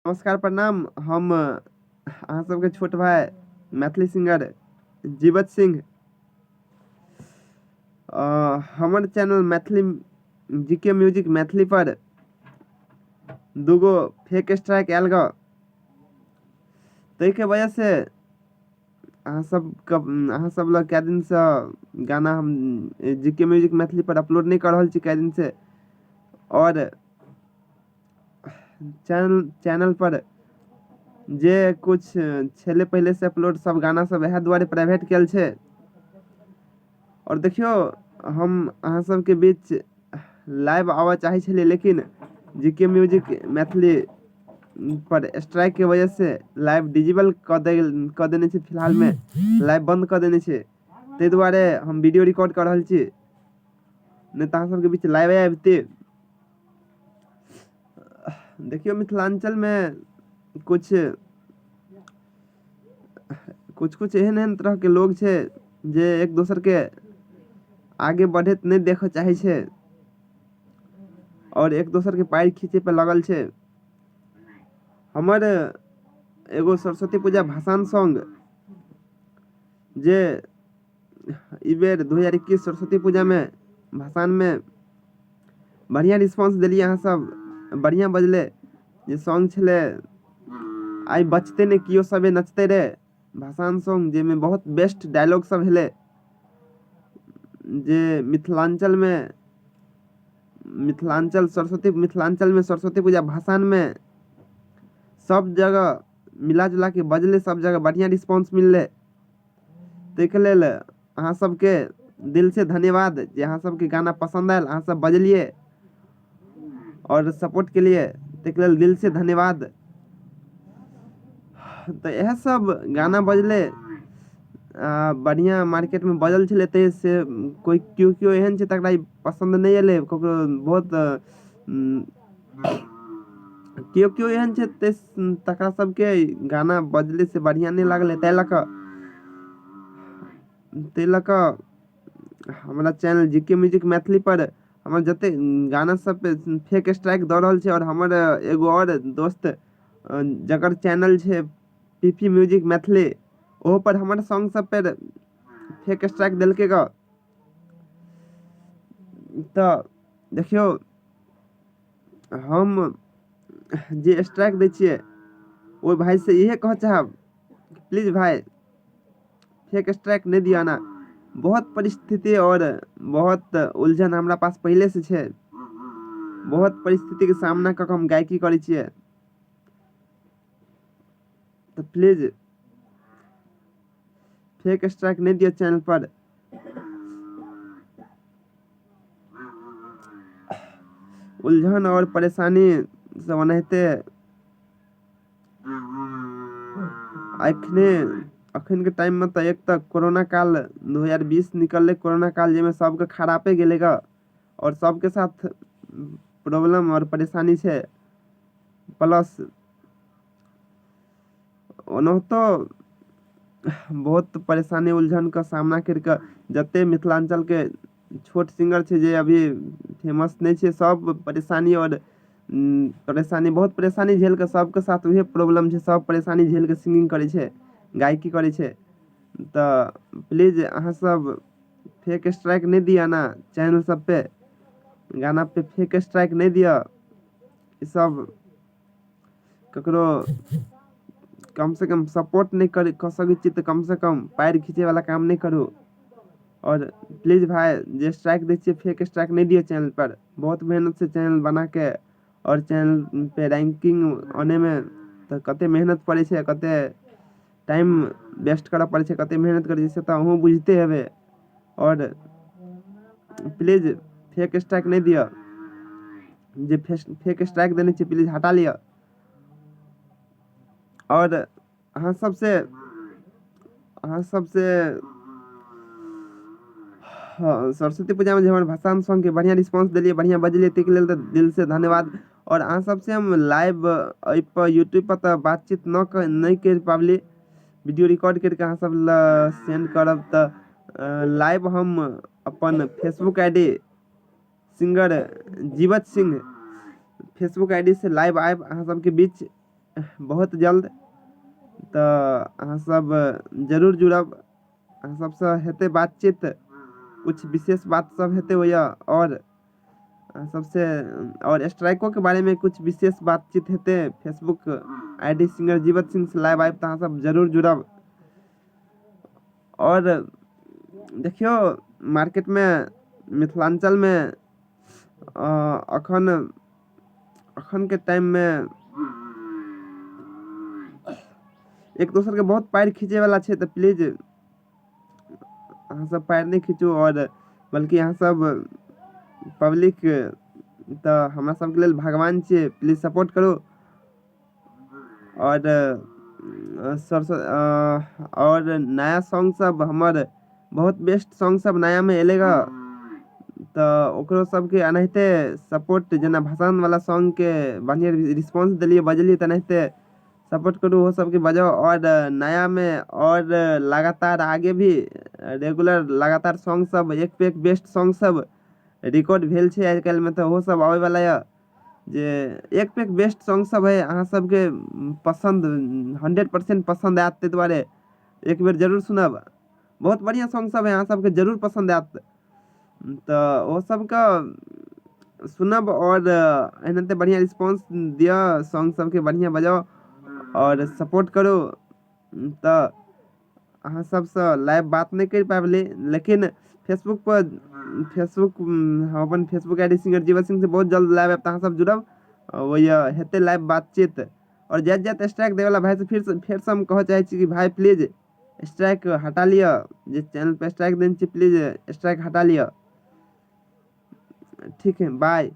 नमस्कार प्रणाम। हम अहाँ सबके छोट भाई मैथिली सिंगर जीवत सिंह। हमर चैनल मैथिली जीके म्यूजिक मैथिली पर दूगो फेक स्ट्राइक आयल ग, ताहिके वजह से अहाँ सबके अहाँ सब लग कए दिनसँ गाना हम जीके म्यूजिक मैथिली पर अपलोड नहि कऽ रहल छी कए दिनसँ। आओर चैनल पर जे कुछ छलै पहिलेसँ अपलोड सब गाना सब इएह दुआरे प्राइवेट कयल छै। आओर देखियौ, हम अहाँ सबके बीच लाइव आबऽ चाहै छलियै, लेकिन जी के म्यूजिक मैथिली पर स्ट्राइकके वजहसँ लाइव डिजेबल कऽ देने छै, फिलहालमे लाइव बन्द कऽ देने छै। ताहि दुआरे हम वीडियो रिकॉर्ड कऽ रहल छी, नहि तऽ अहाँ सबके बीच लाइव आबिते। देखियौ, मिथिलाञ्चलमे किछु किछु किछु एहन एहन तरहके लोग छै जे एक दोसरके आगे बढ़ैत नहि देखऽ चाहै छै आओर एक दोसरके पाएर खीचै पर लागल छै। हमर एगो सरस्वती पूजा भसान सॉन्ग जे ई बेर 2021 सरस्वती पूजामे भसानमे बढ़िआँ रिस्पॉन्स देलियै अहाँ सब, बढ़िआँ बजलै जे सॉन्ग छलै आइ बचतै नहि केओ सबे नचतै रे भसान सॉन्ग, जाहिमे बहुत बेस्ट डायलॉग सब भेलै जे मिथिलाञ्चलमे मिथिलाञ्चल सरस्वती मिथिलाञ्चलमे सरस्वती पूजा भसानमे सब जगह मिला जुलाके बजलै, सब जगह बढ़िआँ रिस्पॉन्स मिललै। ताहिके लेल अहाँ सबके दिलसँ धन्यवाद जे अहाँ सबके गाना पसन्द आयल, अहाँ सब बजलियै आओर सपोर्ट केलियै, ताहिके लेल दिलसँ धन्यवाद। तऽ इएह सब गाना बजलै, बढ़िआँ मार्केटमे बजल छलै। ताहि से कोइ केओ केओ एहन छै तकरा ई पसन्द नहि एलै ककरो बहुत, केओ केओ एहन छै तकरा सबके गाना बजलै से बढ़िआँ नहि लागलै। ताहि लऽ कऽ हमरा चैनल जी के म्यूजिक मैथिली पर हमर जतेक गाना सब पे फेक स्ट्राइक दऽ रहल छै। आओर हमर एगो आओर दोस्त जकर चैनल छै पी पी म्यूजिक मैथिली, ओहो पर हमर सॉन्ग सब पर फेक स्ट्राइक देलकै गऽ। तऽ देखियौ, हम जे स्ट्राइक दै छियै ओहि भाइसँ इएह कहऽ चाहब, प्लीज भाइ, फेक स्ट्राइक नहि दिअ ना। बहुत परिस्थिति आओर बहुत उलझन हमरा पास पहिलेसँ छै, बहुत परिस्थितिके सामना कऽ कऽ हम गायकी करै छियै। तऽ प्लीज फेक स्ट्राइक नहि दिअ चैनल पर। उलझन आओर परेशानी सब ओनाहिते एखने अखनके टाइममे तऽ एक तऽ कोरोना काल 2020 निकललै, कोरोना काल, जाहिमे सबके खरापे गेलै गऽ आओर सबके साथ प्रॉब्लम आओर परेशानी छै। प्लस ओनाहितो बहुत परेशानी उलझनके सामना करि कऽ जते मिथिलाञ्चलके छोट सिंगर छै जे अभी फेमस नहि छै, सब परेशानी आओर परेशानी, बहुत परेशानी झेल कऽ सबके साथ उहे प्रॉब्लम छै। सब परेशानी झेल कऽ सिंगिंग करै छै, गायकी करै छै। तऽ प्लीज अहाँ सब फेक स्ट्राइक नहि दिअ ने चैनल सब पे, गाना पे फेक स्ट्राइक नहि दिअ। ई सब ककरो कम से कम सपोर्ट नहि कर कऽ सकै छी तऽ कम से कम पाएर खींचे वाला काम नहि करू। आओर प्लीज भाइ, जे स्ट्राइक दै छियै, फेक स्ट्राइक नहि दिअ चैनल पर। बहुत मेहनत से चैनल बनाके आओर चैनल पे रैंकिंग आनैमे तऽ कते मेहनत पड़ै छै, कते टाइम वेस्ट करऽ पड़ै छै, कते मेहनत करै छै, से तऽ अहूँ बुझिते हेबै। आओर प्लीज फेक स्ट्राइक नहि दिअ। जे फेक स्ट्राइक देने छियै, प्लीज हटा लिअ। आओर अहाँ सबसे हँ, सरस्वती पूजामे जे हमर भसान सॉन्गके बढ़िआँ रिस्पॉन्स देलियै, बढ़िआँ बजलियै, ताहिके लेल तऽ दिलसँ धन्यवाद। आओर अहाँ सबसे हम लाइव एहिपर यूट्यूबपर तऽ बातचीत नहि करि पाबली, वीडियो रिकॉर्ड करिके अहाँ सब लए सेंड करब। तऽ लाइव हम अपन Facebook I D singer Jivat Singh Facebook I D Se live आयब अहाँ सबके बीच। बहुत जल्द। तऽ अहाँ सब जरूर जुड़ब। अहाँ सबसँ हेतै बातचीत, किछु विशेष बात सब हेतै ओहिया। आओर अहाँ सबसँ आओर स्ट्राइकोके बारेमे किछु विशेष बातचीत हेतै। Facebook I D singer Jeevat Singh Se live आबि, तऽ अहाँ सब जरूर जुड़ब। आओर देखियौ, मार्केटमे मिथिलाञ्चलमे अखन अखनके टाइममे एक दोसरके बहुत पैर खीचैवला छै, तऽ प्लीज अहाँ सब पैर नहि खीचू। आओर बल्कि अहाँ सब पब्लिक तऽ हमरा सबके लेल भगवान छियै, प्लीज सपोर्ट करू। आओर सरस आओर नया सॉन्ग सब हमर बहुत बेस्ट सॉन्ग सब नयामे एलै गऽ, तऽ ओकरो सबके एनाहिते सपोर्ट, जेना भसानवला सॉन्गके बढ़िआँ रिस्पॉन्स देलियै, बजेलियै, तेनाहिते सपोर्ट करू, ओहो सबके बजाउ। आओर नयामे आओर लगातार आगे भी रेगुलर लगातार सॉन्ग सब एक पे एक बेस्ट सॉन्ग सब रिकॉर्ड भेल छै आइ काल्हिमे, तऽ ओहो सब आबैवला यऽ, जे एक पे एक बेस्ट सॉन्ग सब है। अहाँ सबके पसन्द 100% पसन्द आयत, ताहि दुआरे एक बेर जरूर सुनब। बहुत बढ़िआँ सॉन्ग सब है, अहाँ सबके जरूर पसन्द आयत, तऽ ओ सबके सुनब। आओर एनाहिते बढ़िआँ रिस्पॉन्स दिअ, सॉन्ग सबके बढ़िआँ बजाउ आओर सपोर्ट करू। तऽ अहाँ सबसँ लाइव बात नहि करि पाबली, लेकिन फेसबुकपर फेसबुक हम अपन Facebook I D singer Jeevan सिंहसँ बहुत जल्द लाइव आयब, तऽ अहाँ सब जुड़ब, ओहि हेतै लाइव बातचीत। आओर जाइत जाइत स्ट्राइक दैवला भाइसँ फेरसँ फेरसँ हम कहऽ चाहै छी कि भाय प्लीज स्ट्राइक हटा लिअ। जे चैनलपर स्ट्राइक देने छी, प्लीज स्ट्राइक हटा लिअ। ठीक है, बाय।